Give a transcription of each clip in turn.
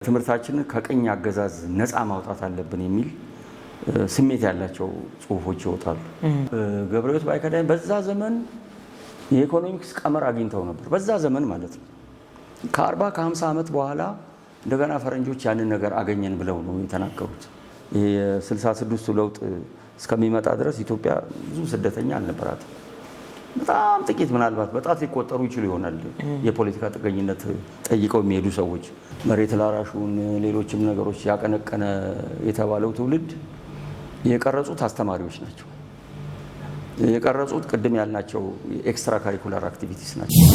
ትምህርታችንን ከቅኝ አገዛዝ ነፃ ማውጣት አለብን የሚል ስሜት ያላቸው ጽሁፎች ይወጣሉ። ገብረሕይወት ባይከዳኝ በዛ ዘመን የኢኮኖሚክስ ቀመር አግኝተው ነበር። በዛ ዘመን ማለት ነው። ከ40 ከ50 ዓመት በኋላ እንደገና ፈረንጆች ያንን ነገር አገኘን ብለው ነው የተናገሩት። ይሄ የ66ቱ ለውጥ እስከሚመጣ ድረስ ኢትዮጵያ ብዙ ስደተኛ አልነበራትም። በጣም ጥቂት፣ ምናልባት በጣት ሊቆጠሩ ይችሉ ይሆናል የፖለቲካ ጥገኝነት ጠይቀው የሚሄዱ ሰዎች። መሬት ላራሹን ሌሎችም ነገሮች ያቀነቀነ የተባለው ትውልድ የቀረጹት አስተማሪዎች ናቸው። የቀረጹት ቅድም ያልናቸው extracurricular activities ናቸው።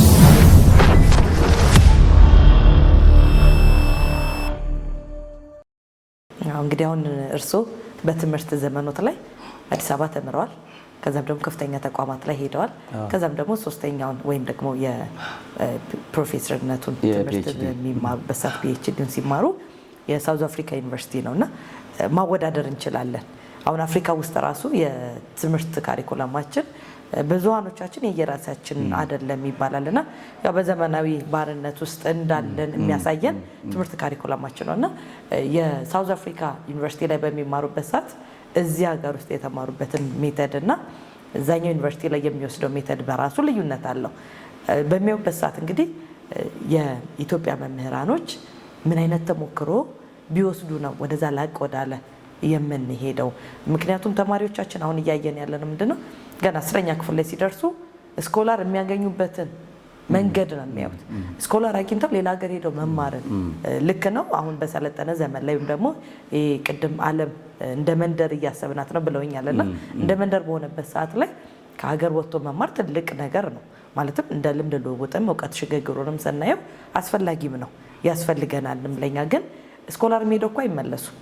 እንግዲህ አሁን እርስዎ በትምህርት ዘመኖት ላይ አዲስ አበባ ተምረዋል። ከዛም ደግሞ ከፍተኛ ተቋማት ላይ ሄደዋል። ከዛም ደግሞ ሶስተኛውን ወይም ደግሞ የፕሮፌሰርነቱን ትምህርት በሚማሩበት ሰዓት PhD ውን ሲማሩ የ South Africa ዩኒቨርሲቲ ነው እና ማወዳደር እንችላለን። አሁን አፍሪካ ውስጥ ራሱ የትምህርት curriculum ኣችን ብዙሃኖቻችን የየራሳችን አይደለም ይባላል እና ያው በዘመናዊ ባርነት ውስጥ እንዳለን የሚያሳየን ትምህርት curriculum ኣችን ነው እና የ South Africa ዩኒቨርሲቲ ላይ በሚማሩበት ሰዓት እዚህ ሀገር ውስጥ የተማሩበትን method እና እዛኛው ዩኒቨርሲቲ ላይ የሚወስደው method በራሱ ልዩነት አለው። በሚያዩበት ሰዓት እንግዲህ የኢትዮጵያ መምህራኖች ምን አይነት ተሞክሮ ቢወስዱ ነው ወደዛ ላቅ ወዳለ የምንሄደው? ምክንያቱም ተማሪዎቻችን አሁን እያየን ያለነው ምንድነው፣ ገና 10ኛ ክፍል ላይ ሲደርሱ scholar የሚያገኙበትን መንገድ ነው የሚያዩት። Scholar አግኝተው ሌላ ሀገር ሄደው መማርን ልክ ነው። አሁን በሰለጠነ ዘመን ላይ ወይም ደግሞ ቅድም ዓለም እንደ መንደር እያሰብናት ነው ብለውኛል እና እንደ መንደር በሆነበት ሰዓት ላይ ከሀገር ወጥቶ መማር ትልቅ ነገር ነው። ማለትም እንደ ልምድ ልውውጥም እውቀት ሽግግሩንም ስናየው አስፈላጊም ነው፣ ያስፈልገናልም። ለኛ ግን scholar የሚሄደው እኮ አይመለሱም።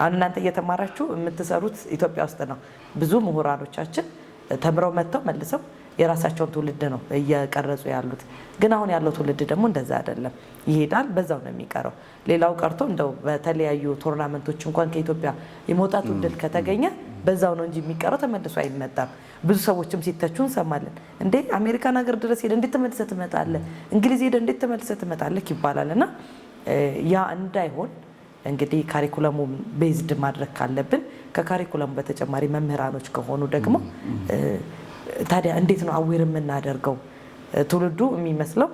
አሁን እናንተ እየተማራችሁ የምትሰሩት ኢትዮጵያ ውስጥ ነው። ብዙ ምሁራኖቻችን ተምረው መጥተው መልሰው የራሳቸውን ትውልድ ነው እየቀረጹ ያሉት። ግን አሁን ያለው ትውልድ ደግሞ እንደዛ አይደለም። ይሄዳል፣ በዛው ነው የሚቀረው። ሌላው ቀርቶ እንደው በተለያዩ tournament ኦች እንኳን ከኢትዮጵያ የመውጣቱ እድል ከተገኘ በዛው ነው እንጂ የሚቀረው ተመልሶ አይመጣም። ብዙ ሰዎችም ሲተቹ እንሰማለን። እንዴ፣ አሜሪካን ሀገር ድረስ ሄደ እንዴት ተመልሰህ ትመጣለህ? እንግሊዝ ሄደ እንዴት ተመልሰህ ትመጣለህ? ይባላል። እና ያ እንዳይሆን እንግዲህ curriculum ኡ based ማድረግ ካለብን፣ ከ curriculum ኡ በተጨማሪ መምህራኖች ከሆኑ ደግሞ ታዲያ እንዴት ነው aware የምናደርገው? ትውልዱ የሚመስለው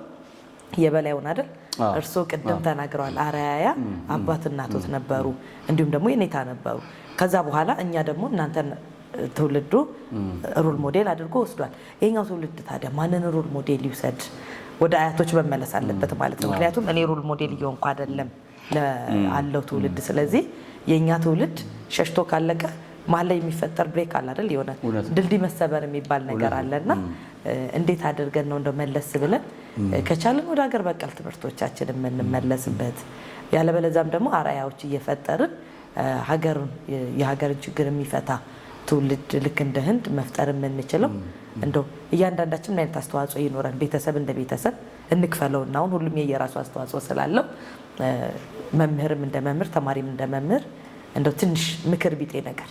የበላዩን አይደል? እርስዎ ቅድም ተናግረዋል። አርአያ አባት እናቶት ነበሩ፣ እንዲሁም ደግሞ የኔታ ነበሩ። ከዛ በኋላ እኛ ደግሞ እናንተን ትውልዱ role model አድርጎ ወስዷል። ይሄኛው ትውልድ ታዲያ ማንን role model ይውሰድ? ወደ አያቶች መመለስ አለበት ማለት ነው። ምክንያቱም እኔ role model እየሆንኩ አይደለም አለው ትውልድ። ስለዚህ የእኛ ትውልድ ሸሽቶ ካለቀ መሀል ላይ የሚፈጠር break አለ አይደል? የሆነ ድልድይ መሰበር የሚባል ነገር አለና እንዴት አድርገን ነው እንደው መለስ ብለን ከቻልን ወደ ሀገር በቀል ትምህርቶቻችን የምንመለስበት፣ ያለበለዚያም ደግሞ አርአያዎች እየፈጠርን ሀገሩን የሀገርን ችግር የሚፈታ ትውልድ ልክ እንደ ህንድ መፍጠር የምንችለው እንደው እያንዳንዳችን ምን አይነት አስተዋጽኦ ይኖረን፣ ቤተሰብ እንደ ቤተሰብ እንክፈለውና አሁን ሁሉም የየራሱ አስተዋጽኦ ስላለው መምህርም እንደ መምህር፣ ተማሪም እንደ መምህር እንደው ትንሽ ምክር ቢጤ ነገር።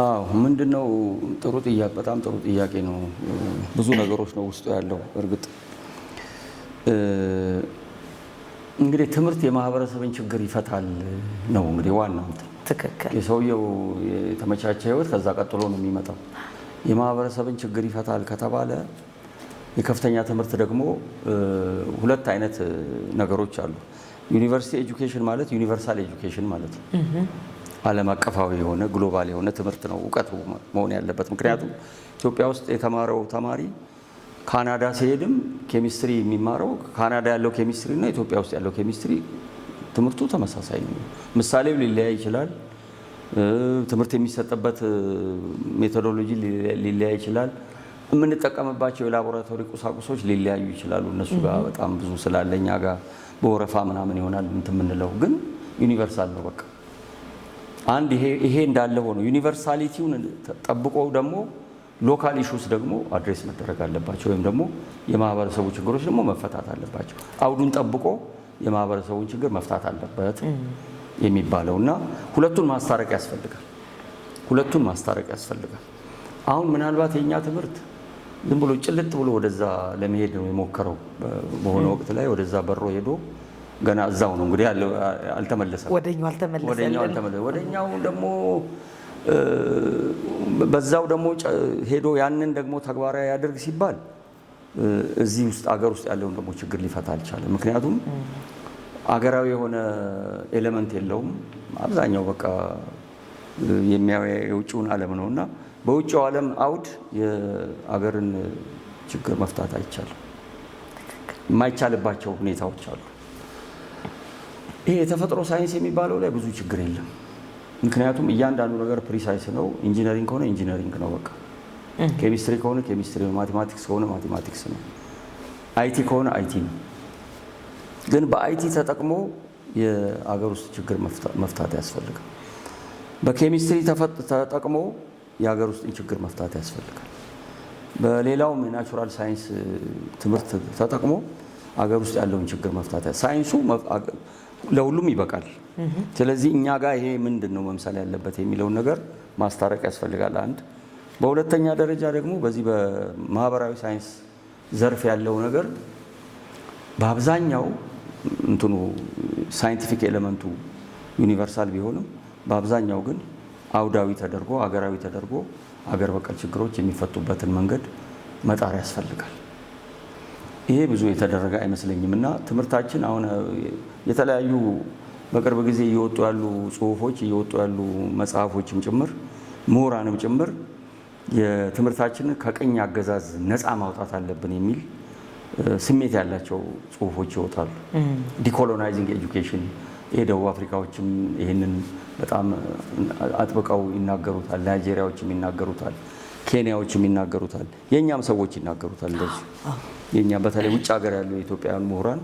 አዎ፣ ምንድነው፣ ጥሩ ጥያቄ፣ በጣም ጥሩ ጥያቄ ነው። ብዙ ነገሮች ነው ውስጡ ያለው። እርግጥ እንግዲህ ትምህርት የማህበረሰብን ችግር ይፈታል ነው እንግዲህ ዋናው እንትን። የሰውየው የተመቻቸ ህይወት ከዛ ቀጥሎ ነው የሚመጣው። የማህበረሰብን ችግር ይፈታል ከተባለ የከፍተኛ ትምህርት ደግሞ ሁለት አይነት ነገሮች አሉ። University education ማለት universal education ማለት ነው። ዓለም አቀፋዊ የሆነ፣ global የሆነ ትምህርት ነው እውቀቱ መሆን ያለበት። ምክንያቱም ኢትዮጵያ ውስጥ የተማረው ተማሪ ካናዳ ሲሄድም ኬሚስትሪ የሚማረው ካናዳ ያለው ኬሚስትሪ እና ኢትዮጵያ ውስጥ ያለው ኬሚስትሪ ትምህርቱ ተመሳሳይ ነው። ምሳሌው ሊለያይ ይችላል። ትምህርት የሚሰጥበት methodology ሊለያይ ይችላል። የምንጠቀምባቸው የላቦራቶሪ ቁሳቁሶች ሊለያዩ ይችላሉ። እነሱ ጋር በጣም ብዙ ስላለ እኛ ጋር በወረፋ ምናምን ይሆናል እንትን የምንለው፣ ግን universal ነው በቃ። አንድ ይሄ እንዳለ ሆኖ universality ውን ጠብቆ ደግሞ local issues ደግሞ address መደረግ አለባቸው፣ ወይም ደግሞ የማህበረሰቡ ችግሮች ደግሞ መፈታት አለባቸው። አውዱን ጠብቆ የማህበረሰቡን ችግር መፍታት አለበት የሚባለው እና ሁለቱን ማስታረቅ ያስፈልጋል። ሁለቱን ማስታረቅ ያስፈልጋል። አሁን ምናልባት የኛ ትምህርት ዝም ብሎ ጭልጥ ብሎ ወደዛ ለመሄድ ነው የሞከረው። በሆነ ወቅት ላይ ወደዛ በሮ ሄዶ ገና እዛው ነው እንግዲህ ያለው፣ አልተመለሰም። ወደኛው አልተመለሰም። ወደኛው አልተመለሰም። ወደኛው ደግሞ በዛው ደግሞ ሄዶ ያንን ደግሞ ተግባራዊ ያደርግ ሲባል እዚህ ውስጥ አገር ውስጥ ያለውን ደግሞ ችግር ሊፈታ አልቻለም። ምክንያቱም አገራዊ የሆነ element የለውም። አብዛኛው በቃ የሚያየው የውጭውን ዓለም ነውና በውጭው ዓለም አውድ የአገርን ችግር መፍታት አይቻልም። የማይቻልባቸው ሁኔታዎች አሉ። ይሄ የተፈጥሮ ሳይንስ የሚባለው ላይ ብዙ ችግር የለም። ምክንያቱም እያንዳንዱ ነገር precise ነው። Engineering ከሆነ engineering ነው በቃ። ኬሚስትሪ ከሆነ ኬሚስትሪ ነው። Mathematics ከሆነ mathematics ነው። IT ከሆነ IT ነው። ግን በ IT ተጠቅሞ የአገር ውስጥ ችግር መፍታት ያስፈልጋል። በኬሚስትሪ ተጠቅሞ የሀገር ውስጥ ችግር መፍታት ያስፈልጋል። በሌላውም የ natural science ትምህርት ተጠቅሞ አገር ውስጥ ያለውን ችግር መፍታት ሳይንሱ ለሁሉም ይበቃል። ስለዚህ እኛ ጋር ይሄ ምንድን ነው መምሰል ያለበት የሚለውን ነገር ማስታረቅ ያስፈልጋል። አንድ በሁለተኛ ደረጃ ደግሞ በዚህ በማህበራዊ ሳይንስ ዘርፍ ያለው ነገር በአብዛኛው እንትኑ scientific element ኡ universal ቢሆንም በአብዛኛው ግን አውዳዊ ተደርጎ አገራዊ ተደርጎ አገር በቀል ችግሮች የሚፈቱበትን መንገድ መጣር ያስፈልጋል። ይሄ ብዙ የተደረገ አይመስለኝም እና ትምህርታችን አሁን የተለያዩ በቅርብ ጊዜ እየወጡ ያሉ ጽሁፎች እየወጡ ያሉ መጽሐፎችም ጭምር ምሁራንም ጭምር የትምህርታችንን ከቅኝ አገዛዝ ነፃ ማውጣት አለብን የሚል ስሜት ያላቸው ጽሁፎች ይወጣሉ። Decolonizing education ይሄ ደቡብ አፍሪካዎችም ይሄንን በጣም አጥብቀው ይናገሩታል። ናይጄሪያዎችም ይናገሩታል፣ ኬንያዎችም ይናገሩታል፣ የኛም ሰዎች ይናገሩታል። እንደዚህ የኛ በተለይ ውጭ ሀገር ያሉ የኢትዮጵያውያን ምሁራን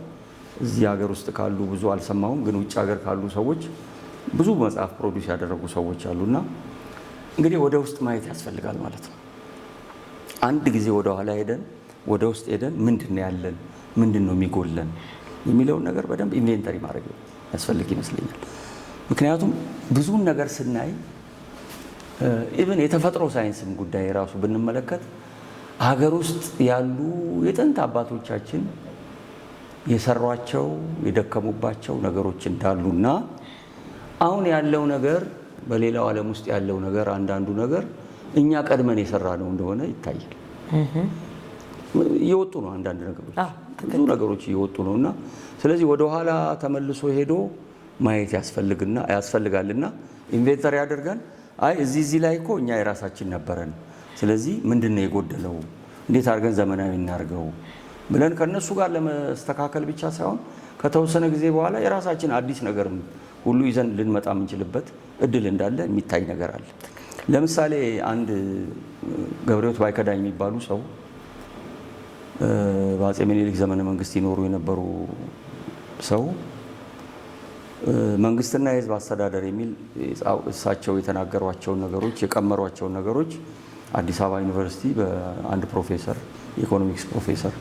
እዚህ ሀገር ውስጥ ካሉ ብዙ አልሰማሁም፣ ግን ውጭ ሀገር ካሉ ሰዎች ብዙ መጽሐፍ produce ያደረጉ ሰዎች አሉና እንግዲህ ወደ ውስጥ ማየት ያስፈልጋል ማለት ነው። አንድ ጊዜ ወደ ኋላ ሄደን ወደ ውስጥ ሄደን ምንድነው ያለን ምንድነው የሚጎለን የሚለውን ነገር በደንብ inventory ማድረግ ያስፈልግ ይመስለኛል። ምክንያቱም ብዙ ነገር ስናይ even የተፈጥሮ ሳይንስም ጉዳይ ራሱ ብንመለከት ሀገር ውስጥ ያሉ የጥንት አባቶቻችን የሰሯቸው የደከሙባቸው ነገሮች እንዳሉና አሁን ያለው ነገር በሌላው ዓለም ውስጥ ያለው ነገር አንዳንዱ ነገር እኛ ቀድመን የሰራነው እንደሆነ ይታያል። እየወጡ ነው አንዳንድ ነገሮች ብዙ ነገሮች እየወጡ ነውና ስለዚህ ወደ ኋላ ተመልሶ ሄዶ ማየት ያስፈልጋልና inventory አድርገን አይ እዚህ ላይ እኮ እኛ የራሳችን ነበረን፣ ስለዚህ ምንድነው የጎደለው እንዴት አድርገን ዘመናዊ እናርገው ብለን ከነሱ ጋር ለመስተካከል ብቻ ሳይሆን ከተወሰነ ጊዜ በኋላ የራሳችን አዲስ ነገር ሁሉ ይዘን ልንመጣ የምንችልበት እድል እንዳለ የሚታይ ነገር አለ። ለምሳሌ አንድ ገብረሕይወት ባይከዳኝ የሚባሉ ሰው በአፄ ምኒልክ ዘመነ መንግስት ይኖሩ የነበሩ ሰው መንግስትና የህዝብ አስተዳደር የሚል እሳቸው የተናገሯቸው ነገሮች የቀመሯቸው ነገሮች አዲስ አበባ ዩኒቨርሲቲ በአንድ ፕሮፌሰር የኢኮኖሚክስ ፕሮፌሰር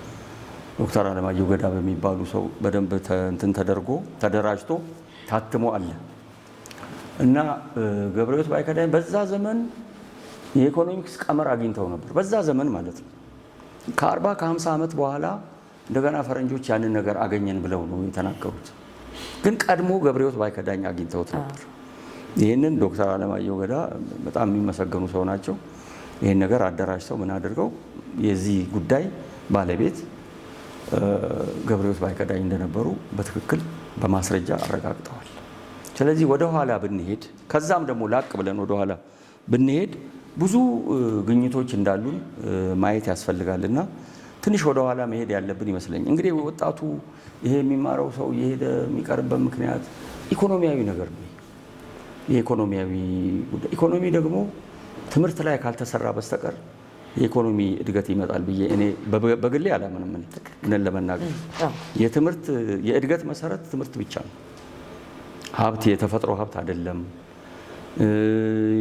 ዶክተር አለማየሁ ገዳ በሚባሉ ሰው በደንብ እንትን ተደርጎ ተደራጅቶ ታትሞ አለ እና ገብረሕይወት ባይከዳኝ በዛ ዘመን የኢኮኖሚክስ ቀመር አግኝተው ነበር። በዛ ዘመን ማለት ነው። ከ40 ከ50 ዓመት በኋላ እንደገና ፈረንጆች ያንን ነገር አገኘን ብለው ነው የተናገሩት። ግን ቀድሞ ገብረሕይወት ባይከዳኝ አግኝተውት ነበር። ይሄንን ዶክተር አለማየሁ ገዳ በጣም የሚመሰገኑ ሰው ናቸው። ይሄን ነገር አደራጅተው ምን አድርገው የዚህ ጉዳይ ባለቤት ገብረሕይወት ባይከዳኝ እንደነበሩ በትክክል በማስረጃ አረጋግጠዋል። ስለዚህ ወደ ኋላ ብንሄድ ከዛም ደግሞ ላቅ ብለን ወደ ኋላ ብንሄድ ብዙ ግኝቶች እንዳሉን ማየት ያስፈልጋልና ትንሽ ወደ ኋላ መሄድ ያለብን ይመስለኛል። እንግዲህ ወጣቱ ይሄ የሚማረው ሰው እየሄደ የሚቀርበት ምክንያት ኢኮኖሚያዊ ነገር ነው። የኢኮኖሚያዊ ጉዳይ ኢኮኖሚ ደግሞ ትምህርት ላይ ካልተሰራ በስተቀር የኢኮኖሚ እድገት ይመጣል ብዬ እኔ በግሌ አላምንም። እኔ ለመናገር የትምህርት የእድገት መሰረት ትምህርት ብቻ ነው። ሀብት የተፈጥሮ ሀብት አይደለም፣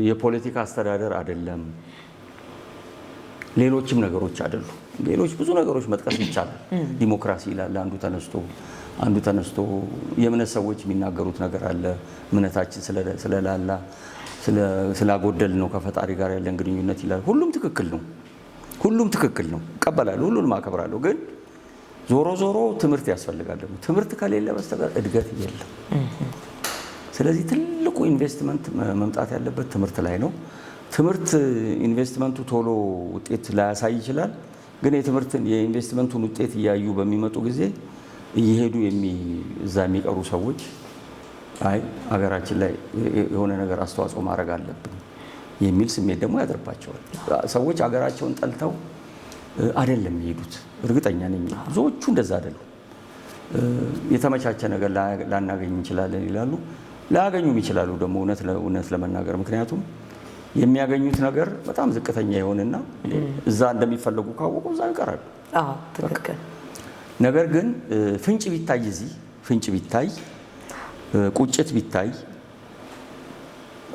የፖለቲካ አስተዳደር አይደለም፣ ሌሎችም ነገሮች አይደሉም። ሌሎች ብዙ ነገሮች መጥቀስ ይቻላል። ዲሞክራሲ ይላል አንዱ ተነስቶ የእምነት ሰዎች የሚናገሩት ነገር አለ። እምነታችን ስለላላ ስላጎደል ነው ከፈጣሪ ጋር ያለን ግንኙነት ይላል። ሁሉም ትክክል ነው። ሁሉም ትክክል ነው። እቀበላለሁ፣ ሁሉንም አከብራለሁ። ግን ዞሮ ዞሮ ትምህርት ያስፈልጋል። ደግሞ ትምህርት ከሌለ በስተቀር እድገት የለም። ስለዚህ ትልቁ ኢንቨስትመንት መምጣት ያለበት ትምህርት ላይ ነው። ትምህርት ኢንቨስትመንቱ ቶሎ ውጤት ላያሳይ ይችላል። ግን የትምህርትን የኢንቨስትመንቱን ውጤት እያዩ በሚመጡ ጊዜ እየሄዱ እዛ የሚቀሩ ሰዎች አይ ሀገራችን ላይ የሆነ ነገር አስተዋጽኦ ማድረግ አለብን የሚል ስሜት ደግሞ ያድርባቸዋል። ሰዎች ሀገራቸውን ጠልተው አይደለም የሚሄዱት፣ እርግጠኛ ነኝ ብዙዎቹ እንደዛ አይደሉም። የተመቻቸ ነገር ላናገኝ እንችላለን ይላሉ። ላያገኙም ይችላሉ ደግሞ እውነት ለመናገር፣ ምክንያቱም የሚያገኙት ነገር በጣም ዝቅተኛ የሆነና እዛ እንደሚፈለጉ ካወቁ እዛ ይቀራሉ። አዎ ትክክል። ነገር ግን ፍንጭ ቢታይ፣ እዚህ ፍንጭ ቢታይ፣ ቁጭት ቢታይ፣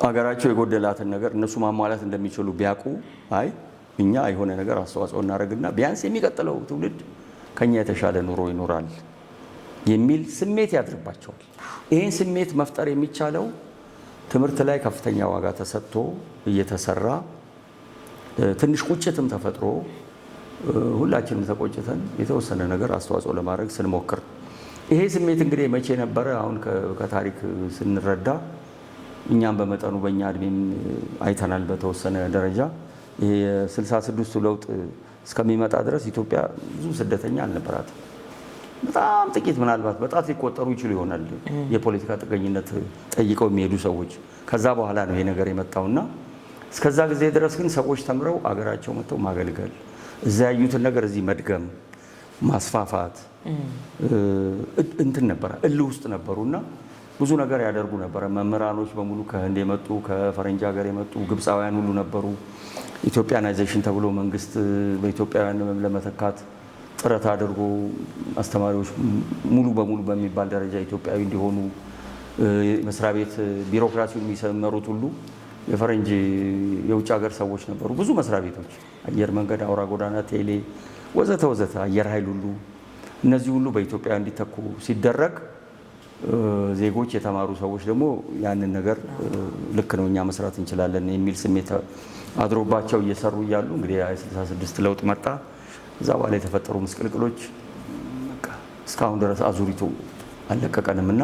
አገራቸው የጎደላትን ነገር እነሱ ማሟላት እንደሚችሉ ቢያውቁ አይ እኛ የሆነ ነገር አስተዋጽኦ እናደርግና ቢያንስ የሚቀጥለው ትውልድ ከኛ የተሻለ ኑሮ ይኖራል የሚል ስሜት ያድርባቸዋል። ይህን ስሜት መፍጠር የሚቻለው ትምህርት ላይ ከፍተኛ ዋጋ ተሰጥቶ እየተሰራ፣ ትንሽ ቁጭትም ተፈጥሮ፣ ሁላችንም ተቆጭተን የተወሰነ ነገር አስተዋጽኦ ለማድረግ ስንሞክር። ይሄ ስሜት እንግዲህ መቼ ነበረ? አሁን ከታሪክ ስንረዳ እኛም በመጠኑ በእኛ እድሜም አይተናል በተወሰነ ደረጃ። ይሄ የ66ቱ ለውጥ እስከሚመጣ ድረስ ኢትዮጵያ ብዙ ስደተኛ አልነበራትም። በጣም ጥቂት፣ ምናልባት በጣት ሊቆጠሩ ይችሉ ይሆናል የፖለቲካ ጥገኝነት ጠይቀው የሚሄዱ ሰዎች። ከዛ በኋላ ነው ይሄ ነገር የመጣውና እስከዛ ጊዜ ድረስ ግን ሰዎች ተምረው አገራቸው መጥተው ማገልገል፣ እዛ ያዩትን ነገር እዚህ መድገም፣ ማስፋፋት እንትን ነበረ፣ እልህ ውስጥ ነበሩና ብዙ ነገር ያደርጉ ነበረ። መምህራኖች በሙሉ ከህንድ የመጡ፣ ከፈረንጅ ሀገር የመጡ፣ ግብፃውያን ሁሉ ነበሩ። Ethiopianization ተብሎ መንግስት በኢትዮጵያውያን ለመተካት ጥረት አድርጎ አስተማሪዎች ሙሉ በሙሉ በሚባል ደረጃ ኢትዮጵያዊ እንዲሆኑ፣ መስሪያ ቤት ቢሮክራሲውን የሚሰመሩት ሁሉ የፈረንጅ የውጭ ሀገር ሰዎች ነበሩ። ብዙ መስሪያ ቤቶች፣ አየር መንገድ፣ አውራ ጎዳና፣ ቴሌ፣ ወዘተ ወዘተ፣ አየር ኃይል ሁሉ፣ እነዚህ ሁሉ በኢትዮጵያ እንዲተኩ ሲደረግ ዜጎች፣ የተማሩ ሰዎች ደግሞ ያንን ነገር ልክ ነው፣ እኛ መስራት እንችላለን የሚል ስሜት አድሮባቸው እየሰሩ እያሉ እንግዲህ የ66 ለውጥ መጣ። እዛ በኋላ የተፈጠሩ ምስቅልቅሎች እስካሁን ድረስ አዙሪቱ አልለቀቀንም እና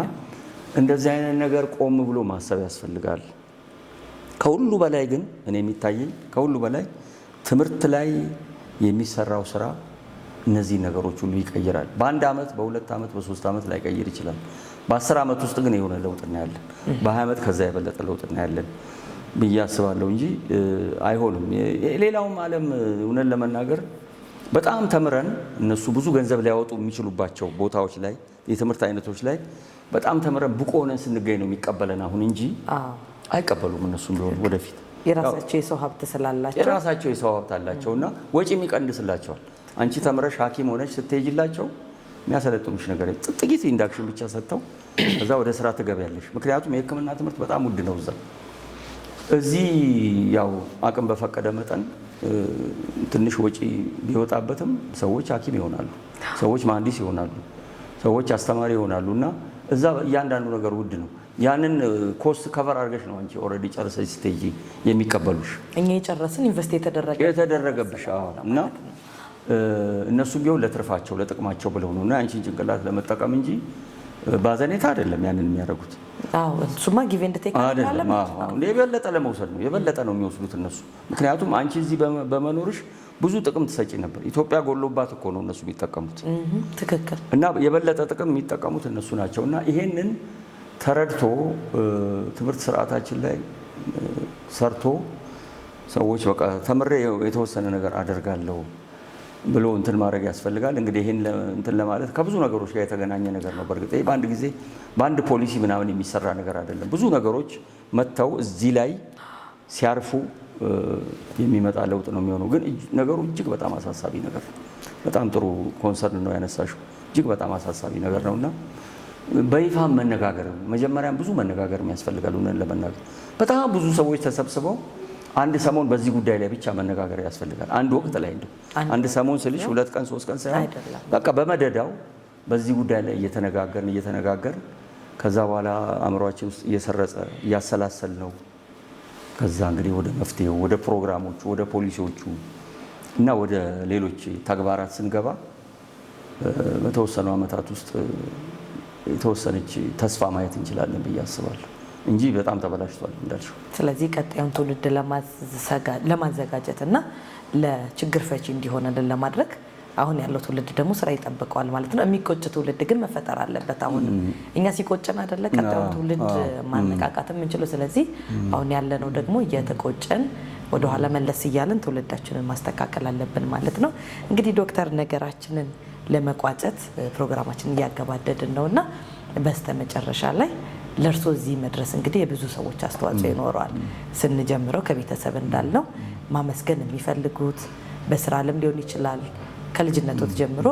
እንደዚህ አይነት ነገር ቆም ብሎ ማሰብ ያስፈልጋል። ከሁሉ በላይ ግን እኔ የሚታየኝ ከሁሉ በላይ ትምህርት ላይ የሚሰራው ስራ እነዚህ ነገሮች ሁሉ ይቀይራል። በአንድ ዓመት፣ በ2 ዓመት፣ በ3 ዓመት ላይቀይር ይችላል። በ10 ዓመት ውስጥ ግን የሆነ ለውጥ እናያለን። በ20 ዓመት ከዛ የበለጠ ለውጥ እናያለን ብዬ አስባለሁ እንጂ አይሆንም። ሌላውም ዓለም እውነት ለመናገር በጣም ተምረን እነሱ ብዙ ገንዘብ ሊያወጡ የሚችሉባቸው ቦታዎች ላይ፣ የትምህርት አይነቶች ላይ በጣም ተምረን ብቁ ሆነን ስንገኝ ነው የሚቀበለን አሁን እንጂ አይቀበሉም። እነሱም ቢሆን ወደፊት የራሳቸው የሰው ሀብት ስላላቸው። የራሳቸው የሰው ሀብት አላቸውና ወጪም ይቀንስላቸዋል። አንቺ ተምረሽ ሐኪም ሆነሽ ስትሄጂላቸው የሚያሰለጥኑሽ ነገር ጥቂት induction ብቻ ሰጥተው ከዛ ወደ ስራ ትገቢያለሽ። ምክንያቱም የሕክምና ትምህርት በጣም ውድ ነው እዛ። እዚህ ያው አቅም በፈቀደ መጠን ትንሽ ወጪ ቢወጣበትም ሰዎች ሐኪም ይሆናሉ፣ ሰዎች መሐንዲስ ይሆናሉ፣ ሰዎች አስተማሪ ይሆናሉ እና እዛ እያንዳንዱ ነገር ውድ ነው። ያንን cost cover አድርገሽ ነው አንቺ already ጨርሰሽ ስትሄጂ የሚቀበሉሽ። እኛ የጨረስን invest የተደረገ የተደረገብሽ። አዎ። እና እነሱም ቢሆን ለትርፋቸው ለጥቅማቸው ብለው ነው እና ያንቺን ጭንቅላት ለመጠቀም እንጂ ባዘኔታ አይደለም ያንን የሚያደርጉት። አዎ፣ እሱማ give and take አይደለም። አዎ፣ የበለጠ ለመውሰድ ነው፣ የበለጠ ነው የሚወስዱት እነሱ። ምክንያቱም አንቺ እዚህ በመኖርሽ ብዙ ጥቅም ትሰጪ ነበር። ኢትዮጵያ ጎሎባት እኮ ነው እነሱ የሚጠቀሙት። ትክክል። እና የበለጠ ጥቅም የሚጠቀሙት እነሱ ናቸው። እና ይሄንን ተረድቶ ትምህርት ስርዓታችን ላይ ሰርቶ ሰዎች በቃ ተምሬ የተወሰነ ነገር አደርጋለሁ ብሎ እንትን ማድረግ ያስፈልጋል። እንግዲህ ይሄን እንትን ለማለት ከብዙ ነገሮች ጋር የተገናኘ ነገር ነው። በእርግጥ ይሄ በአንድ ጊዜ በአንድ ፖሊሲ ምናምን የሚሰራ ነገር አይደለም። ብዙ ነገሮች መጥተው እዚህ ላይ ሲያርፉ የሚመጣ ለውጥ ነው የሚሆነው። ግን ነገሩ እጅግ በጣም አሳሳቢ ነገር ነው። በጣም ጥሩ concern ነው ያነሳሽው። እጅግ በጣም አሳሳቢ ነገር ነውና በይፋ መነጋገር፣ መጀመሪያም ብዙ መነጋገር ያስፈልጋል። እውነት ለመናገር በጣም ብዙ ሰዎች ተሰብስበው አንድ ሰሞን በዚህ ጉዳይ ላይ ብቻ መነጋገር ያስፈልጋል። አንድ ወቅት ላይ እንደው አንድ ሰሞን ስልሽ 2 ቀን 3 ቀን ሳይሆን በቃ በመደዳው በዚህ ጉዳይ ላይ እየተነጋገርን እየተነጋገርን ከዛ በኋላ አእምሯችን ውስጥ እየሰረጸ እያሰላሰል ነው። ከዛ እንግዲህ ወደ መፍትሄው፣ ወደ ፕሮግራሞቹ፣ ወደ ፖሊሲዎቹ እና ወደ ሌሎች ተግባራት ስንገባ በተወሰኑ ዓመታት ውስጥ የተወሰነች ተስፋ ማየት እንችላለን ብዬ አስባለሁ እንጂ በጣም ተበላሽቷል እንዳልሽው። ስለዚህ ቀጣዩን ትውልድ ለማዘጋጀትና ለችግር ፈቺ እንዲሆንልን ለማድረግ አሁን ያለው ትውልድ ደግሞ ስራ ይጠብቀዋል ማለት ነው። የሚቆጭ ትውልድ ግን መፈጠር አለበት። አሁን እኛ ሲቆጨን አይደለ ቀጣዩን ትውልድ ማነቃቃት የምንችለው። ስለዚህ አሁን ያለነው ደግሞ እየተቆጨን ወደኋላ መለስ እያለን ትውልዳችንን ማስተካከል አለብን ማለት ነው። እንግዲህ ዶክተር ነገራችንን ለመቋጨት ፕሮግራማችንን እያገባደድን ነውና በስተመጨረሻ ላይ ለእርሶ እዚህ መድረስ እንግዲህ የብዙ ሰዎች አስተዋጽኦ ይኖረዋል። ስንጀምረው ከቤተሰብ እንዳልነው ማመስገን የሚፈልጉት በስራ ዓለም ሊሆን ይችላል። ከልጅነቶት ጀምሮ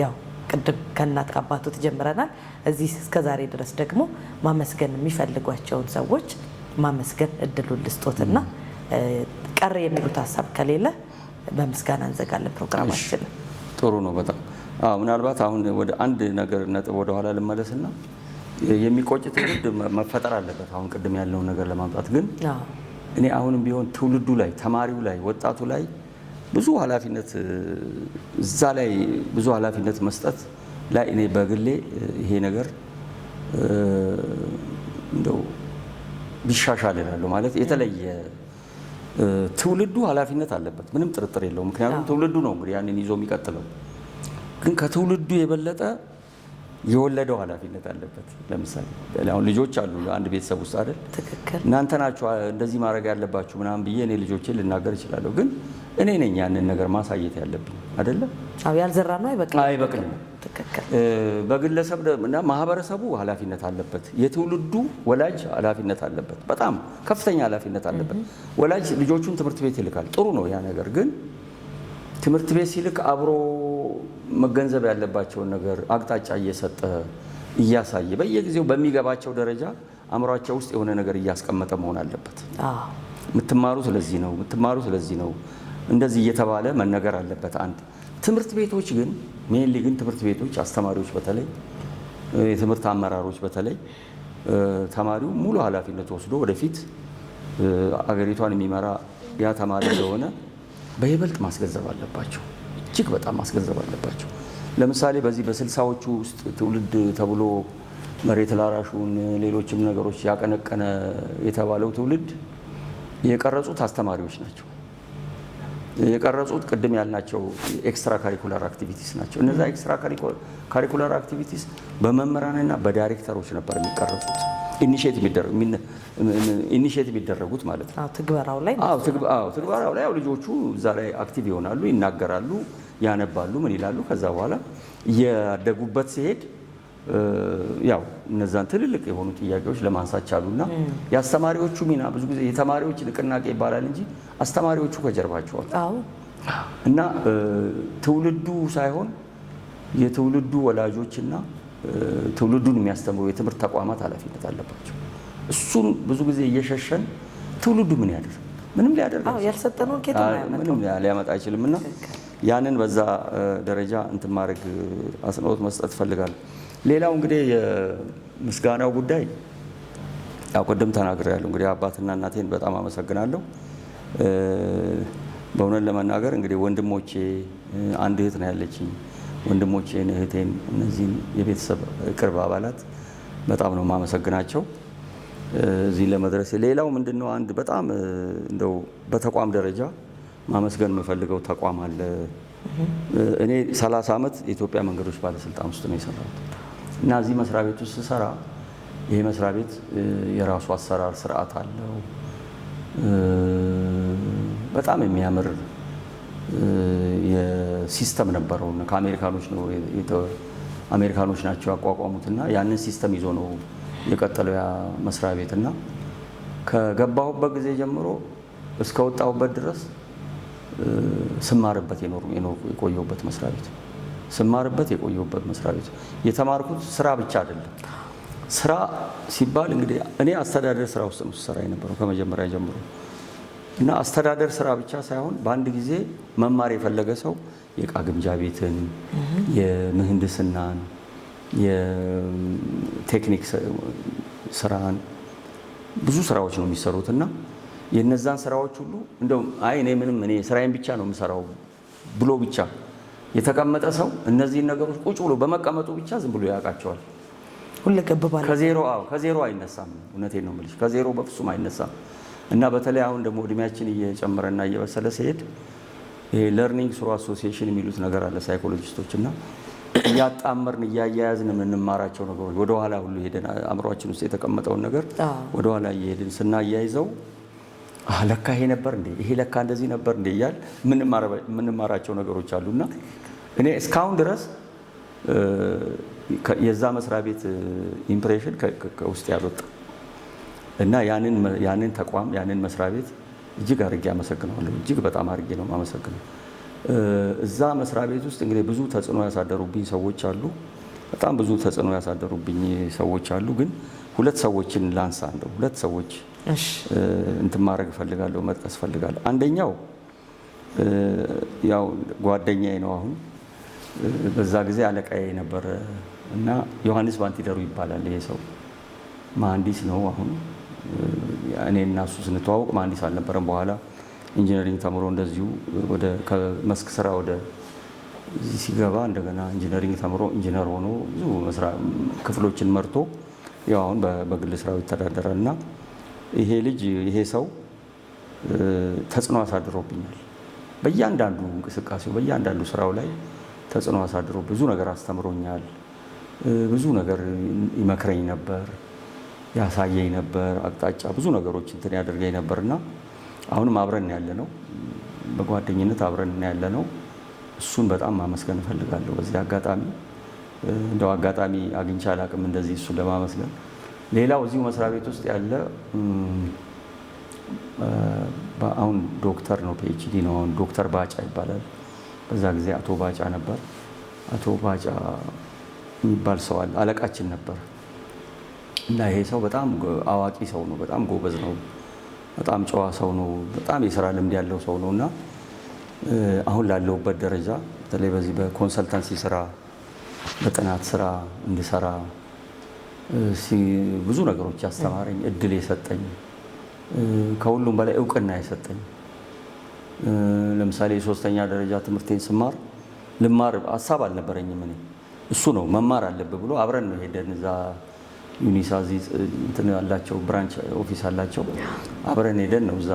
ያው ቅድም ከእናት ከአባቶት ጀምረናል። እዚህ እስከዛሬ ድረስ ደግሞ ማመስገን የሚፈልጓቸውን ሰዎች ማመስገን እድሉን ልስጦትና ቀረ የሚሉት ሀሳብ ከሌለ በምስጋና እንዘጋለን ፕሮግራማችንን። ጥሩ ነው በጣም። አዎ፣ ምናልባት አሁን ወደ አንድ ነገር ነጥብ ወደ ኋላ ልመለስና የሚቆጭ ትውልድ መፈጠር አለበት። አሁን ቅድም ያለውን ነገር ለማምጣት ግን እኔ አሁንም ቢሆን ትውልዱ ላይ፣ ተማሪው ላይ፣ ወጣቱ ላይ ብዙ ኃላፊነት እዛ ላይ ብዙ ኃላፊነት መስጠት ላይ እኔ በግሌ ይሄ ነገር እንደው ቢሻሻል እላለሁ። ማለት የተለየ ትውልዱ ኃላፊነት አለበት፣ ምንም ጥርጥር የለውም። ምክንያቱም ትውልዱ ነው እንግዲህ ያንን ይዞ የሚቀጥለው። ግን ከትውልዱ የበለጠ የወለደው ኃላፊነት አለበት። ለምሳሌ አሁን ልጆች አሉ አንድ ቤተሰብ ውስጥ አይደል? ትክክል። እናንተ ናችሁ እንደዚህ ማድረግ ያለባችሁ ምናምን ብዬ እኔ ልጆቼን ልናገር እችላለሁ። ግን እኔ ነኝ ያንን ነገር ማሳየት ያለብኝ አይደለ? አዎ፣ ያልዘራ ነው አይበቅልም። አይበቅልም። ትክክል። በግለሰብ እና ማህበረሰቡ ኃላፊነት አለበት። የትውልዱ ወላጅ ኃላፊነት አለበት። በጣም ከፍተኛ ኃላፊነት አለበት። ወላጅ ልጆቹን ትምህርት ቤት ይልካል። ጥሩ ነው ያ ነገር። ግን ትምህርት ቤት ሲልክ አብሮ መገንዘብ ያለባቸውን ነገር አቅጣጫ እየሰጠ እያሳየ በየጊዜው በሚገባቸው ደረጃ አእምሯቸው ውስጥ የሆነ ነገር እያስቀመጠ መሆን አለበት። የምትማሩት ለዚህ ነው፣ የምትማሩት ለዚህ ነው፣ እንደዚህ እየተባለ መነገር አለበት። አንድ ትምህርት ቤቶች ግን mainly ግን ትምህርት ቤቶች አስተማሪዎች በተለይ የትምህርት አመራሮች በተለይ ተማሪው ሙሉ ኃላፊነት ወስዶ ወደፊት አገሪቷን የሚመራ ያ ተማሪ እንደሆነ በይበልጥ ማስገንዘብ አለባቸው። እጅግ በጣም ማስገንዘብ አለባቸው። ለምሳሌ በዚህ በስልሳዎቹ ውስጥ ትውልድ ተብሎ መሬት ላራሹን ሌሎችም ነገሮች ያቀነቀነ የተባለው ትውልድ የቀረጹት አስተማሪዎች ናቸው። የቀረጹት ቅድም ያልናቸው extracurricular activities ናቸው። እነዛ extracurricular activities በመምህራንና በዳይሬክተሮች ነበር የሚቀረጹት፣ initiate የሚደረጉት ማለት ነው። ትግበራው ላይ አዎ፣ ትግበራው ላይ ልጆቹ እዛ ላይ active ይሆናሉ፣ ይናገራሉ፣ ያነባሉ፣ ምን ይላሉ። ከዛ በኋላ እያደጉበት ሲሄድ ያው እነዛን ትልልቅ የሆኑ ጥያቄዎች ለማንሳት ቻሉና የአስተማሪዎቹ ሚና ብዙ ጊዜ የተማሪዎች ንቅናቄ ይባላል እንጂ አስተማሪዎቹ ከጀርባቸው አሉ። እና ትውልዱ ሳይሆን የትውልዱ ወላጆችና ትውልዱን የሚያስተምሩ የትምህርት ተቋማት ኃላፊነት አለባቸው። እሱን ብዙ ጊዜ እየሸሸን ትውልዱ ምን ያደርግ ምንም ሊያደርግ ያልሰጠነውን ከየት ምንም ሊያመጣ አይችልምና ያንን በዛ ደረጃ እንትን ማድረግ አጽንኦት መስጠት እፈልጋለሁ። ሌላው እንግዲህ የምስጋናው ጉዳይ ያው ቅድም ተናግሬያለሁ። እንግዲህ አባትና እናቴን በጣም አመሰግናለሁ። በእውነት ለመናገር እንግዲህ ወንድሞቼ፣ አንድ እህት ነው ያለችኝ፣ ወንድሞቼን፣ እህቴን፣ እነዚህን የቤተሰብ ቅርብ አባላት በጣም ነው የማመሰግናቸው እዚህ ለመድረስ። ሌላው ምንድነው አንድ በጣም እንደው በተቋም ደረጃ ማመስገን የምፈልገው ተቋም አለ። እኔ 30 ዓመት የኢትዮጵያ መንገዶች ባለስልጣን ውስጥ ነው የሰራሁት እና እዚህ መስሪያ ቤት ውስጥ ስሰራ ይሄ መስሪያ ቤት የራሱ አሰራር ስርዓት አለው። በጣም የሚያምር የ system ነበረው። ከአሜሪካኖች ነው አሜሪካኖች ናቸው ያቋቋሙትና ያንን system ይዞ ነው የቀጠለው ያ መስሪያ ቤትና ከገባሁበት ጊዜ ጀምሮ እስከወጣሁበት ድረስ ስማርበት የቆየሁበት መስሪያ ቤት ስማርበት የቆየሁበት መስሪያ ቤት። የተማርኩት ስራ ብቻ አይደለም። ስራ ሲባል እንግዲህ እኔ አስተዳደር ስራ ውስጥ ነው ስሰራ የነበረው ከመጀመሪያ ጀምሮ እና አስተዳደር ስራ ብቻ ሳይሆን በአንድ ጊዜ መማር የፈለገ ሰው የዕቃ ግምጃ ቤትን፣ የምህንድስናን፣ የቴክኒክ ስራን ብዙ ስራዎች ነው የሚሰሩትና የነዛን ስራዎች ሁሉ እንደው አይ እኔ ምንም እኔ ስራዬን ብቻ ነው የምሰራው ብሎ ብቻ የተቀመጠ ሰው እነዚህን ነገሮች ቁጭ ብሎ በመቀመጡ ብቻ ዝም ብሎ ያውቃቸዋል። ሁለገብ ባለ ከዜሮ፣ አዎ፣ ከዜሮ አይነሳም። እውነቴን ነው የምልሽ፣ ከዜሮ በፍጹም አይነሳም። እና በተለይ አሁን ደግሞ እድሜያችን እየጨመረና እየበሰለ ሲሄድ ይሄ learning through association የሚሉት ነገር አለ ሳይኮሎጂስቶች። እና እያጣመርን እያያያዝን የምንማራቸው ነገሮች ወደኋላ ሁሉ ሄደን አእምሯችን ውስጥ የተቀመጠውን ነገር ወደኋላ እየሄድን ስናያይዘው ለካ ይሄ ነበር እንዴ፣ ይሄ ለካ እንደዚህ ነበር እንዴ እያል የምንማራቸው ነገሮች አሉና እኔ እስካሁን ድረስ የዛ መስሪያ ቤት impression ከውስጥ ያልወጣ እና ያንን ተቋም፣ ያንን መስሪያ ቤት እጅግ አድርጌ አመሰግነዋለሁ። እጅግ በጣም አድርጌ ነው የማመሰግነው። እዛ መስሪያ ቤት ውስጥ እንግዲህ ብዙ ተጽዕኖ ያሳደሩብኝ ሰዎች አሉ። በጣም ብዙ ተጽዕኖ ያሳደሩብኝ ሰዎች አሉ። ግን ሁለት ሰዎችን ላንሳ፣ እንደው ሁለት ሰዎች እንትን ማድረግ እፈልጋለሁ፣ መጥቀስ እፈልጋለሁ። አንደኛው ያው ጓደኛዬ ነው፣ አሁን በዛ ጊዜ አለቃዬ ነበረ እና ዮሐንስ ባንቲደሩ ይባላል። ይሄ ሰው መሐንዲስ ነው። አሁን እኔ እና እሱ ስንተዋወቅ መሐንዲስ አልነበረም። በኋላ engineering ተምሮ እንደዚሁ ወደ ከመስክ ስራ ወደ እዚህ ሲገባ እንደገና engineering ተምሮ ኢንጂነር ሆኖ ብዙ ክፍሎችን መርቶ ያው አሁን በግል ስራው ይተዳደራል። እና ይሄ ልጅ፣ ይሄ ሰው ተጽዕኖ አሳድሮብኛል። በእያንዳንዱ እንቅስቃሴው፣ በእያንዳንዱ ስራው ላይ ተጽዕኖ አሳድሮ ብዙ ነገር አስተምሮኛል። ብዙ ነገር ይመክረኝ ነበር፣ ያሳየኝ ነበር፣ አቅጣጫ ብዙ ነገሮች እንትን ያደርገኝ ነበርና አሁንም አብረን ያለ ነው፣ በጓደኝነት አብረን ያለ ነው። እሱን በጣም ማመስገን እፈልጋለሁ በዚህ አጋጣሚ። እንደው አጋጣሚ አግኝቼ አላቅም እንደዚህ እሱን ለማመስገን። ሌላው እዚሁ መስሪያ ቤት ውስጥ ያለ አሁን ዶክተር ነው፣ PhD ነው አሁን፣ ዶክተር ባጫ ይባላል። በዛ ጊዜ አቶ ባጫ ነበር። አቶ ባጫ የሚባል ሰው አለ፣ አለቃችን ነበር። እና ይሄ ሰው በጣም አዋቂ ሰው ነው፣ በጣም ጎበዝ ነው፣ በጣም ጨዋ ሰው ነው፣ በጣም የስራ ልምድ ያለው ሰው ነው። እና አሁን ላለሁበት ደረጃ በተለይ በዚህ በ consultancy ስራ፣ በጥናት ስራ እንድሰራ ብዙ ነገሮች ያስተማረኝ፣ እድል የሰጠኝ፣ ከሁሉም በላይ እውቅና የሰጠኝ፣ ለምሳሌ የሶስተኛ ደረጃ ትምህርቴን ስማር ልማር ሀሳብ አልነበረኝም እኔ። እሱ ነው መማር አለብህ ብሎ አብረን ነው ሄደን እዛ ዩኒሳ እዚህ እንትን ያላቸው branch office አላቸው። አብረን ሄደን ነው እዛ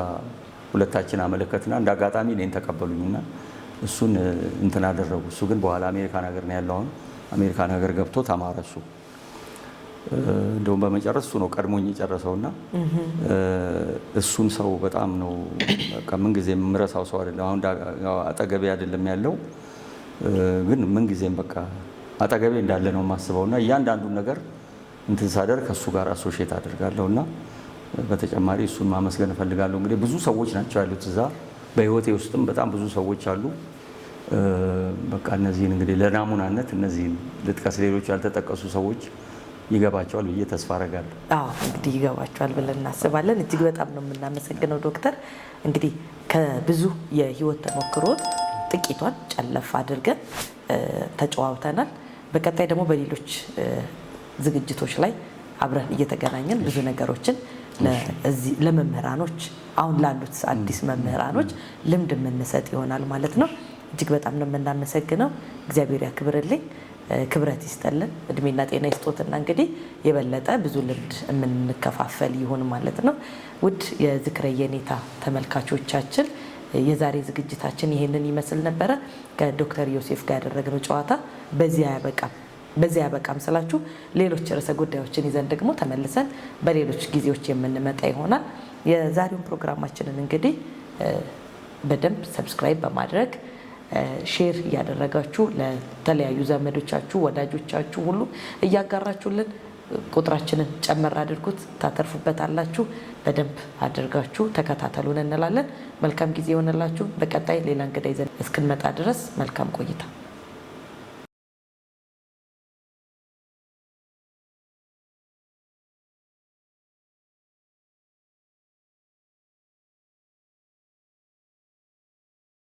ሁለታችን አመለከትና እንደ አጋጣሚ እኔን ተቀበሉኝና እሱን እንትን አደረጉ። እሱ ግን በኋላ አሜሪካን ሀገር ነው ያለው። አሁን አሜሪካን ሀገር ገብቶ ተማረ እሱ። እንደውም በመጨረስ እሱ ነው ቀድሞኝ የጨረሰውና እሱን ሰው በጣም ነው በቃ ምን ጊዜም የምረሳው ሰው አይደለም። አሁን አጠገቤ አይደለም ያለው፣ ግን ምን ጊዜም በቃ አጠገቤ እንዳለ ነው የማስበውና እያንዳንዱን ነገር እንትን ሳደርግ ከእሱ ጋር associate አደርጋለሁና በተጨማሪ እሱን ማመስገን እፈልጋለሁ። እንግዲህ ብዙ ሰዎች ናቸው ያሉት እዛ፣ በህይወቴ ውስጥም በጣም ብዙ ሰዎች አሉ። በቃ እነዚህን እንግዲህ ለናሙናነት እነዚህን ልጥቀስ፣ ሌሎች ያልተጠቀሱ ሰዎች ይገባቸዋል ብዬ ተስፋ አደርጋለሁ። አዎ፣ እንግዲህ ይገባቸዋል ብለን እናስባለን። እጅግ በጣም ነው የምናመሰግነው ዶክተር። እንግዲህ ከብዙ የህይወት ተሞክሮት ጥቂቷን ጨለፍ አድርገን ተጨዋውተናል። በቀጣይ ደግሞ በሌሎች ዝግጅቶች ላይ አብረን እየተገናኘን ብዙ ነገሮችን ለመምህራኖች፣ አሁን ላሉት አዲስ መምህራኖች ልምድ የምንሰጥ ይሆናል ማለት ነው። እጅግ በጣም ነው የምናመሰግነው። እግዚአብሔር ያክብርልኝ፣ ክብረት ይስጠልን፣ እድሜና ጤና ይስጦትና እንግዲህ የበለጠ ብዙ ልምድ የምንከፋፈል ይሆን ማለት ነው። ውድ የዝክረ የኔታ ተመልካቾቻችን፣ የዛሬ ዝግጅታችን ይህንን ይመስል ነበረ። ከዶክተር ዮሴፍ ጋር ያደረግነው ጨዋታ በዚህ አያበቃም። በዚህ አያበቃም ስላችሁ ሌሎች ርዕሰ ጉዳዮችን ይዘን ደግሞ ተመልሰን በሌሎች ጊዜዎች የምንመጣ ይሆናል። የዛሬውን ፕሮግራማችንን እንግዲህ በደንብ subscribe በማድረግ፣ share እያደረጋችሁ፣ ለተለያዩ ዘመዶቻችሁ፣ ወዳጆቻችሁ ሁሉ እያጋራችሁልን ቁጥራችንን ጨመር አድርጉት፣ ታተርፉበታላችሁ። በደንብ አድርጋችሁ ተከታተሉን እንላለን። መልካም ጊዜ ይሆንላችሁ። በቀጣይ ሌላ እንግዳ ይዘን እስክንመጣ ድረስ መልካም ቆይታ።